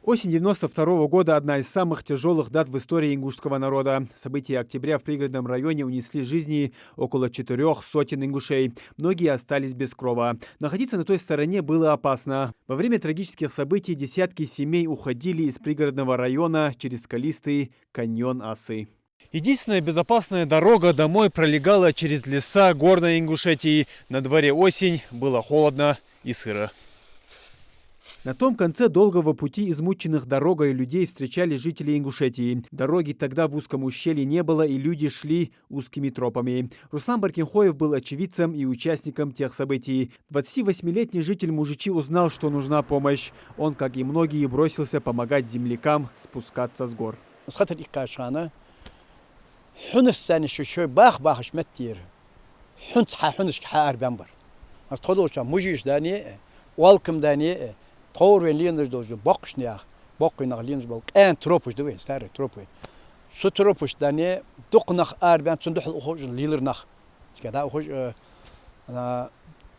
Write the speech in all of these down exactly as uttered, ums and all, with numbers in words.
Осень девяносто второго года — одна из самых тяжёлых дат в истории ингушского народа. События октября в Пригородном районе унесли жизни около четырёх сотен ингушей. Многие остались без крова. Находиться на той стороне было опасно. Во время трагических событий десятки семей уходили из Пригородного района через скалистый каньон Асы. Единственная безопасная дорога домой пролегала через леса горной Ингушетии. На дворе осень, было холодно и сыро. На том конце долгого пути измученных дорогой людей встречали жители Ингушетии. Дороги тогда в узком ущелье не было, и люди шли узкими тропами. Руслан Баркинхоев был очевидцем и участником тех событий. Двадцативосьмилетний житель Мужичи узнал, что нужна помощь. Он, как и многие, бросился помогать землякам спускаться с гор. Из хатар иккхача хана хьунаш санна шоай-шоай баха-бахача меттера хьунца хьа хьунашка хьаарабаьннабар. Аз тхо долча мужичаш дани, оалкам дани, тховра вайна лелаш долча боккхийча наьха, боккхий нах лелаш бола къаьна тропаш да вай, старые тропы. Цу тропаш дани дукха нах арабаьнна, цунна духьал ухаш лелар нах. Цкъа да ухаш, э, а,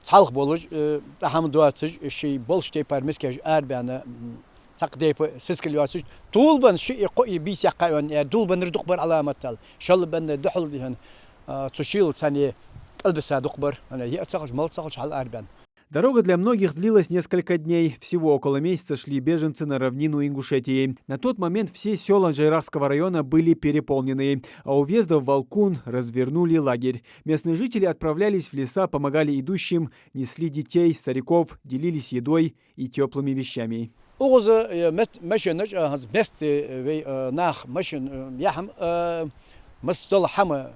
цхьалха болаш, э, тӀа хӀама доацаш, шоай болча тайпара мискаш арабаьнна, м, цхьаккха тайпа сискал йоацаш, тулбан шиъ, кхоъ бийса яьккха йоанна, э, тулбаннараш дукха бар Ӏаламат аьлча, шалбанна духьал дихьан, а, цу шийл царна кӀалбиса дукха бар, хӀана, йиӀ ца хилча, мала ца хилча хьал арабаьнна. Дорога для многих длилась несколько дней. Всего около месяца шли беженцы на равнину Ингушетии. На тот момент все сёла Джайрахского района были переполнены, а у въезда в Волкун развернули лагерь. Местные жители отправлялись в леса, помогали идущим, несли детей, стариков, делились едой и тёплыми вещами. Укхаза, э, мет-, машинаш, э, хӀанз месте, э, вай, э, нах машин, э, яхьам, э, масса дола хӀама,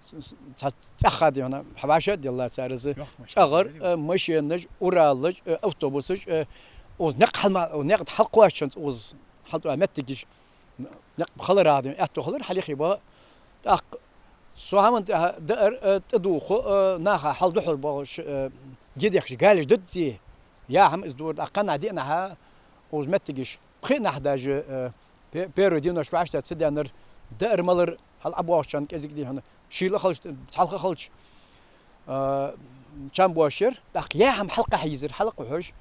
с-, с-, цхьа цӀаьхха дийна, хьавӀашагӀ а делла цар из. ЦӀагӀара, э, машинаш, уралаш, э, автобусаш, э, укхаза никъ хьалма-, никъ хьалкхоаччанца укхаза хьалтӀа меттигаш, никъ хилар а дийна, аьттув хилар, хьалъяхе ба. ТӀаккха цу хӀаман тӀехьа даар, э, тӀадувха, э, наха хьал духьал боагӀаш, э, ги дехкаш галеш дадзе, яхьам из дора. ТӀаккха кхаьннахьа-диъннахьа укхаза меттигаш, пхиъннахьа даже, э, пе-, первый дийношка вӀаштӀехьа ца даьннар, даар-малар хьал ӀобоагӀачарна кӀезига дийхьа, шийла а хилча, цхьалха а хилча, а, чам боацаш яр. ТӀаккха яхьам хьалкхахьа йизар, хьалкхухьаш,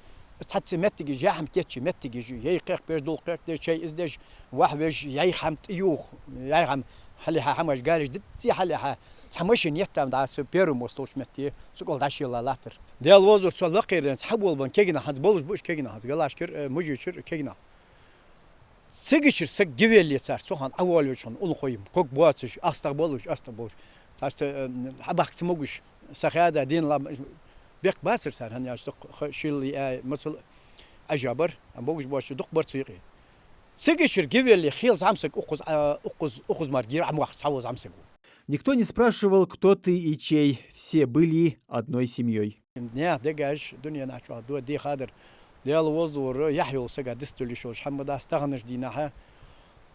цхьацца меттигаш, яхьам кийчъяь меттигаш, яй кхехкабеш, дулх кхехкадеш, чай из деш, вахьа веш, яй хӀама тӀаювха, яй хӀама хьалъяхьа хӀамаш галеш дадзе хьалъяхьа, цхьа машин еттам дац первый мост долча метте, цу кӀал дӀашелла латтар. Даьла воздух цо лакхера денз хьаболабенна кегий нах, хӀанз болаш ба уж кегий нах, хӀанз галашкара, э, мужичара кегий нах. Цигачара саг гивелле цар, цу хана Ӏовоалавеча хана уллохой, ког боацаш, астагӀа болаш, астагӀа болаш. Царца, э, хьабахка ца могаш, сахаьда, дийна ла-, бехк бацар цар, хӀана аьлча дукха ха-, шийла а, мацал а Ӏажабар, а могаш боацаш дукха бар цу юкъе. Цигачара гивелле хила зӀамсаг укхаза, а, укхаза, укхаза мара гир Ӏомаваккха цхьавола зӀамсаг ва. Никто не спрашивал, кто ты и чей, все были одной семьёй. Наьха дегаш дуненахьа чӀоагӀа ду, дехадар. Даьла воздух вар, яхь йола сага дицдала йиш йолаш хӀама дац, таханарча дийнахьа,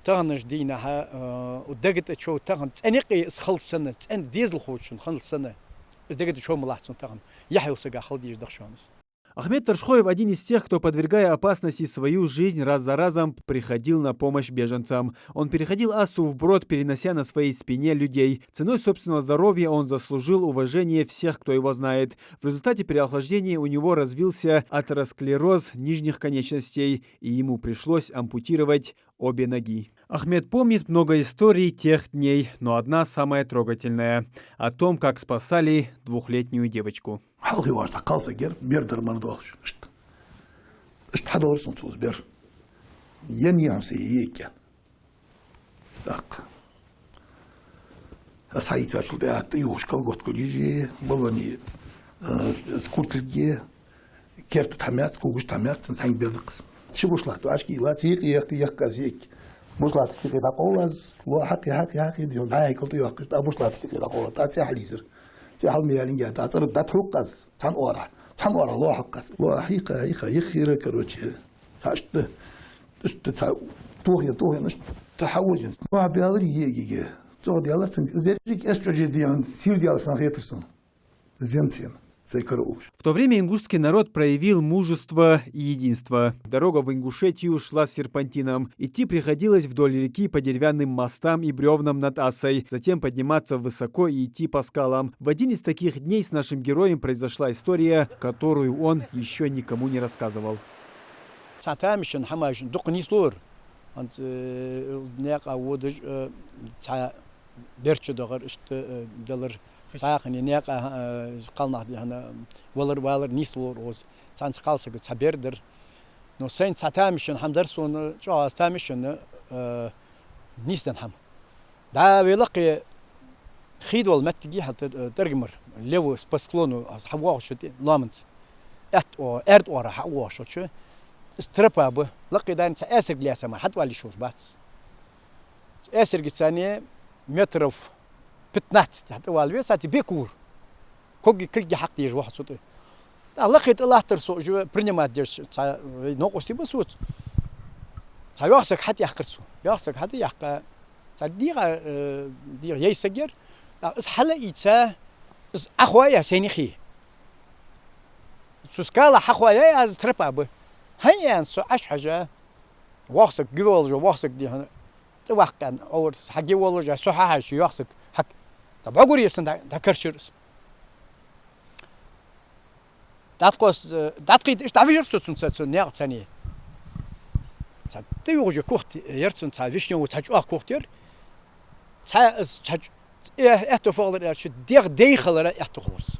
таханарча дийнахьа, э, дега тӀа чов тахан цӀена юкъе из хилча санна, цӀена дезалхочун хилча санна, из дега тӀа чов ма латт цунна тахан, яхь йола сага хила дезаш даха шоана из. Ахмед Таршхоев — один из тех, кто, подвергая опасности свою жизнь, раз за разом приходил на помощь беженцам. Он переходил Асу вброд, перенося на своей спине людей. Ценой собственного здоровья он заслужил уважение всех, кто его знает. В результате переохлаждения у него развился атеросклероз нижних конечностей, и ему пришлось ампутировать обе ноги. Ахмед помнит много историй тех дней, но одна самая трогательная — о том, как спасали двухлетнюю девочку. Хьалхе вар цхьа кхалсаг яр, бер дар мара долаш. Иштта. Иштта хьадора сона цо из бер. Енна я хьона са йиӀиг. ТӀаккха. Аз хьаийцачул тӀехьа тӀаювхаш колготкаш йижи, балани, э, из курталги, керта тхьамаьц, когаш тхьамаьц, цхьанне бер да-кх из. Ши бушлат вӀашка ийла, цу юкъе яхка, яхка аз йиӀиг. Бушлата юкъе дӀакъовл аз, лоа хьакхе, хьакхе, хьакхе, дий хьона, дӀа-хьа кӀал тӀайоахкаш, тӀаккха бушлата юкъе дӀакъовл аз, тӀаккха цӀи хьалйийзар. ЦӀи хьал ма яьллинге, тӀаккха цӀерах дӀатӀахьукх аз, цхьан оагӀорахьа, цхьан оагӀорахьа лоа хьакх аз. Лоа хьийха, хьийха, йиххера, короче. Цхьа иштта, иштта цхьа тохе, тохе, иштта хьавожаш. Лоа баьлар йиӀигага. ЦӀогӀа даьлар цунга. Из ерриг эс чӀожи дийна, сийрда ялар санна хетар сона. Зен цӀена, сай кара уллаш. В то время ингушский народ проявил мужество и единство. Дорога в Ингушетию шла серпантином. Идти приходилось вдоль реки по деревянным мостам и брёвнам над Асой, затем подниматься высоко и идти по скалам. В один из таких дней с нашим героем произошла история, которую он ещё никому не рассказывал. Цхьа тамашийна хӀамаш дукха нийслора. ХӀанз, э, наькъа водаш, э, цхьа бер чудоагӀар, иштта, э, далар. Цхьа хана наькъа, э, кхалнах дий хьона, валар-валар нийслора укхаза. Цхьан кхалсага цхьа бер дар. Но сайна цхьа тамашийна хӀама дар сона, чӀоагӀа тамашийна, э, нийсденна хӀама. ДӀа вай лакхе хий дола моттиг я хьона, э, тӀаргамара, лево по склону, аз хьавоагӀача тӀа лоаманца. Аьтта о-, аьрда оагӀорахьа хьавоагӀача. Из тропа ба, лакхе дӀа цхьа аьсарг лаьца мара хьатӀавала йиш йолаш бац из. Аьсаргаца метров пятнадцать хьатӀавала веза, цхьацца бекур. Коги-кулги хьакха дезаш ва хьо цу тӀа. ТӀаккха лакхе тӀа латтар со уже принимать деш, цхьа вай новкъостий ба соца. Цхьа йоах саг хьатӀаяьккхар цо. Йоах саг хьатӀаяьккха. Цхьа дегӀа, э, дегӀа яй саг яр. ТӀаккха из хьалаийца, из Ӏохайя сайна хий. Цу скала хьахайя, аз тропа ба. ХӀай, аьнна, со Ӏаш хьажа. Воккха саг, гиволжо, воккха саг дий хьона. ТӀаваккха, аьнна, овар, хьа гиволжо, со хьахьажача, йоах саг, хьак. ТӀаккха бӀогур яссан дӀа-, дӀакарчар из. ДӀатӀакхос-, э, дӀатӀакхийтта, иштта дӀавижар со цунца, цу наькъа цани. Цхьа тӀаюгӀужа кухта яр цун, цхьа вишнёвый, цхьа чӀоагӀа кухта яр. Цхьа из, цхьа чӀ-, э, аьттув фу хилар аьлча, дегӀ дай хилара аьттув хилар из.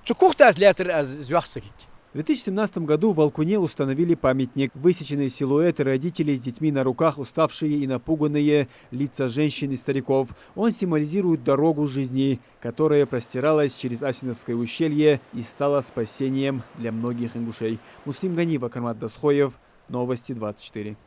Цу кухтас лаьцар аз из вахсагиг. В две тысячи семнадцатом году в Алкуне установили памятник. Высеченные силуэты родителей с детьми на руках, уставшие и напуганные лица женщин и стариков. Он символизирует дорогу жизни, которая простиралась через Асиновское ущелье и стала спасением для многих ингушей. Муслим Ганиев, Акармат Досхоев, Новости двадцать четыре.